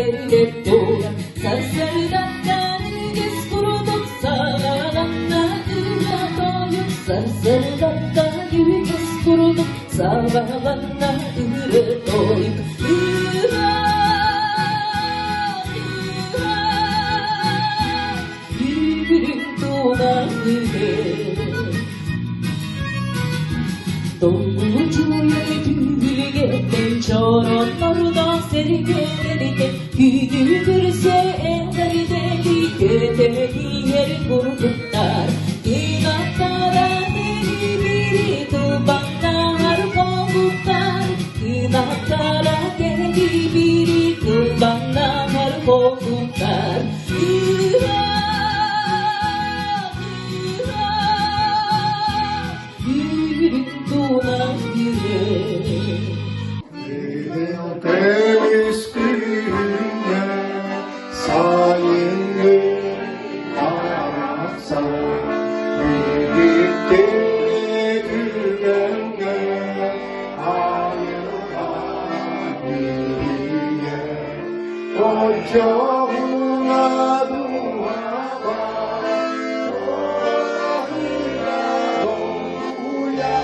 бэрбэт буолан сарсыардаттан үгэс курдук саҕаланна ырыа тойук сарсыардаттан үгэс курдук саҕаланна ырыа тойук ырыа Үүрүн туолан Долгучуйа түһүлгэттэн чороннордоох сэргэлэритэ Күүтүү көрсө эҕэрдэли көтө иһэр курдуктар Кынаттара тэһибири кылбаҥнаһар холуттар Кынаттара тэһибири кылбаҥнаһар холуттар Көмүс күһүнэ сайыҥҥы барахсан Билгитте түгэҥҥэ айылҕа билиэ Оччоҕуна дууһаҕа долгуйа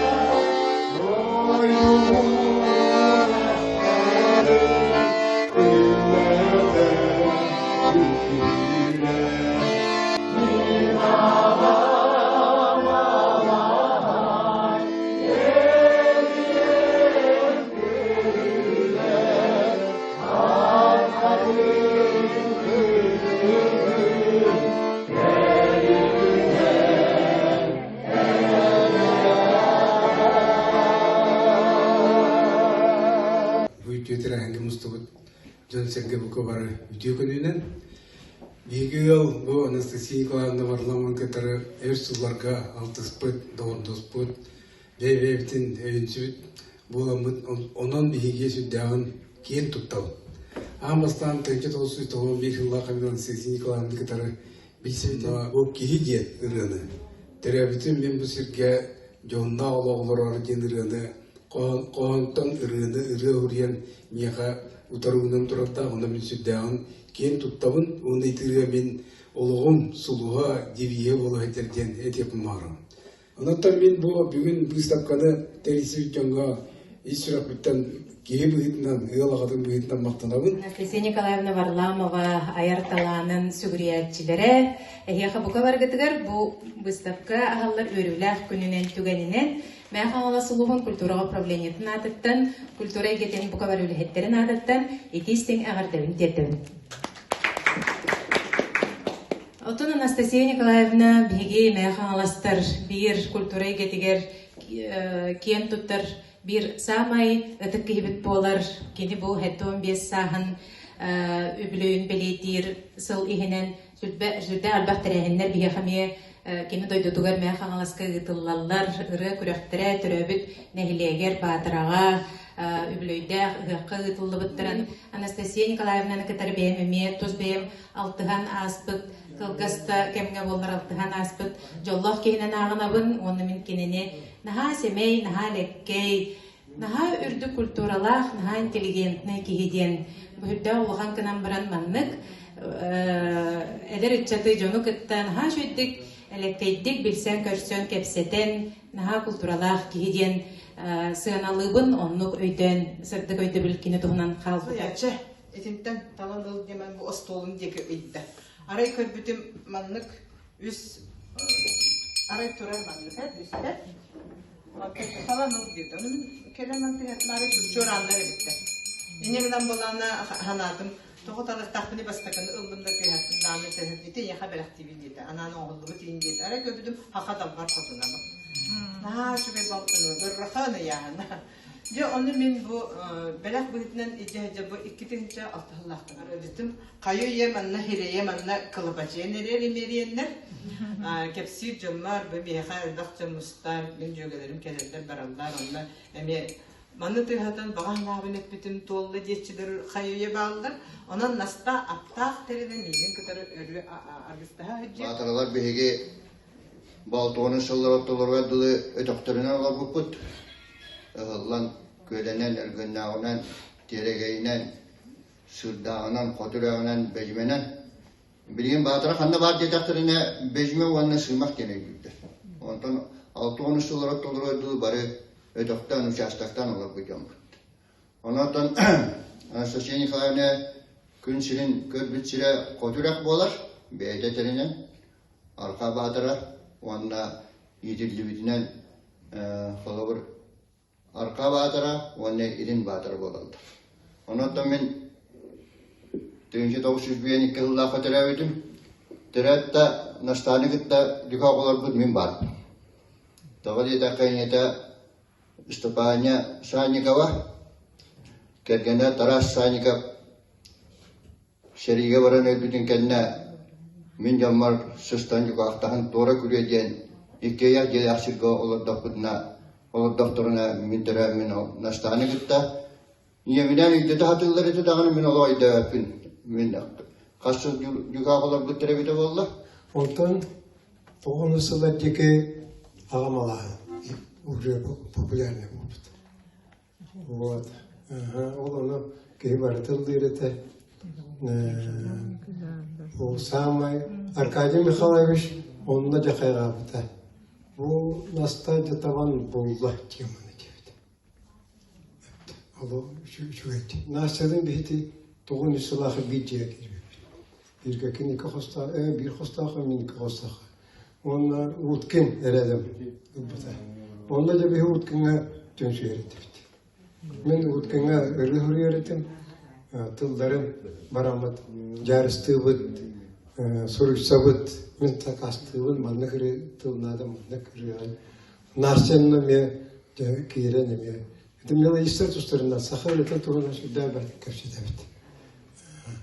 Бу үтүө тэрээһиҥҥэ мустубут дьон-сэргэ бука бары үтүө күнүнэн. Биһиги ыал бу Анастасия Николаевна Варламованы кытары өр сылларга алтыспыт, доҕордоспут, бэйэ-бэйэбитин өйөнсүбүт буоламмыт, онон биһиги сүрдээҕин киэн туттабыт. Аан бастаан 1991 сыллаах Анастасия Николаевна кытары билсибитим. Бу киһи диэн ырыаны төрөөбүтүм мин бу сиргэ дьоһуннаах олох олорор диэн ырыаны хоһоонтон ырыаны ырыа уруйан миэхэ утарыынан турардаах онно мин сүрдээҕин киэн туттабын уонна ити ырыа мин олоҕум сулуһа девиһэ буола сылдьар диэн этиэхпин баҕарабын. Онон мин бу бүгүн быыстапканы тэрийсибит дьоҥҥо ис сүрэхпиттэн киһи быһыытынан, ыал аҕатын быһыытынан махтанабын. Анастасия Николаевна Варламова айар талаанын сүгүрүйээччилэрэ эһиэхэ бука баргытыгар бу быыстапка аһыллар үөрүүлээх күнүнэн түгэнинэн Мэҥэ Хаҥалас улууһун культураҕа управлениетын аатыттан, культура эйгэтин бука бары үлэһиттэрин аатыттан итии-истиҥ эҕэрдэбин тиэрдэбин. Оттон Анастасия Николаевна биһиги Мэҥэ Хаҥаластар биир культура эйгэтигэр киэн туттар биир саамай ытык киһибит буолар. Кини бу 75 сааһын үбүлүөйүн бэлиэтиир сыл иһинэн сүрдээх элбэх тэрээһиннэр биһиэхэ эмиэ кини дойдутугар Мэҥэ Хаҥаласка ыытыллаллар. Ырыа күрэхтэрэ төрөөбүт нэһилиэгэр Баатараҕа үбүлүөйдээх ыһыахха ыытыллыбыттарын Анастасия Николаевнаны кытары бэйэм эмиэ тус бэйэм алтыһан ааспыт кылгас да кэмҥэ буоллар алтыһан ааспыт дьоллоох киһинэн ааҕынабын уонна мин кинини наһаа сэмэй, наһаа элэккэй, наһаа үрдүк культуралаах, наһаа интеллигентнэй киһи диэн бу үрдээх улахан гынан баран маннык эдэр ыччаты дьону кытта наһаа үчүгэйдик элэккэйдик билсэн-көрсөн кэпсэтэн наһаа культуралаах киһи диэн сыаналыыбын оннук өйдөөн сырдык өйдөбүл кини туһунан хаалбыта. Итинтэн талан ыл диэмэн бу остуолун диэки ыйда. Арай көрбүтүм маннык үс арай турар маннык үстэр. Талан ыл диэтэ. Ону мин кэлэн антыһатым арай чуорааннар эбиттэр. Инньэ гынан буолаана ханаатым тоҕо талыахтаахпыны бастакыны ыллым да тыаһаттым даҕаны тыаһат ити эйиэхэ бэлэхтиибин диэтэ. Анаан оҥоһуллубут иин диэтэ. Арай көрбүтүм хаха далбар хотунабын. Наһаа үчүгэй балтыны ыррахан ыйааһына. Дьэ, ону мин бу бэлэх быһыытынан илдьэ сылдьар бу 2006 сыллаахтан арыалдьытым. Хайы үйэ манна хирэйэ манна кылабачыйан эрэр имэриэннэр. Кэпсиир дьоммор бу миэхэ элбэх дьон мустар, мин дьүөгэлэрим кэлэллэр бараллар, онно эмиэ маны тыаһатан баҕа санаабын эппитим туолла диэччилэр хайы үйэ бааллар. Онон Наста аптаах тэрилэ миигин кытары өрүү аргыстаһа сылдьар. Баатаралар биһиги Болтуонун сыллар ортолоругар дылы өтөхтөрүнэн олорбуппут. Ыһыллан, күөлэнэн, өргөннөөҕүнэн, тиэрэгэйинэн, Сырдааҕынан, Хотүрээҕинэн, Бэдьимэнэн. Билигин Баатара ханна баар диэтэхтэринэ, Бэдьимэ уонна Сыымах диэн өйдүүллэр. Онтон 60 сыллара толору дуу бары өтөхтөн, учаастактан олорбут дьоммут. Онон Анастасия Николаевна күн сирин көрбүт сирэ Хотүрэх буолар, бэйэтэ этэринэн, Арҕаа Баатара уонна иитиллибитинэн холобур Арҕаа Баатара уонна Илин Баатара буолаллар. Онон мин 1952 сыллаахха төрөөбүтүм. Төрөөт да Настааны кытта дьүкэ оҕолорбут мин баарбын. Тоҕо диэтэххэ ийэтэ Степаня Санникова, кэргэнэ Тарас Санников Сэриигэ баран өлбүтүн кэннэ мин дьоммор сыстан дьукаахтаһан туора күрүө диэн иккиэйэх дьиэлээх сиргэ олордохпутуна олордохторуна мин төрөөммүн Настааны кытта ийэбинээн өйдөтө сатыыллар этэ даҕаны мин олох өйдөөбөппүн. Мин хас сыл дьукаах олорбуттар эбитэ буолла. Онтон тоҕус сыллар диэки аҕам алааһа уже популярный буолбут. Вот. Ол ону киһи барыта ыллыыр этэ. Ол саамай Аркадий Михайлович онно дьэ хайҕаабыта. Бу Настаа дьэ табан булла теманы диэбит. Ол үчүгэй. Настялыын биһити тоҕун үс сылаахы биир дьиэ киирбиппит. Бииргэ кини икки хостоох, биир хостоох, мин икки хостоох. Уонна Уткин эрэдем ылбыта. Онно дьэ биһи Уткиҥҥа түмсүйэр этибит. Мин Уткиҥҥа ырыа суруйар этим, тылларын бараммыт, дьаарыстыыбыт, суруйсабыт, мин сакаастыыбын, маннык ырыа тыл наада, маннык ырыа. Настяны эмиэ дьэ киирэн эмиэ. Ити мелодистар тустарынан саха ырыатын туһунан сүрдээх бэрт кэпсэтэбит.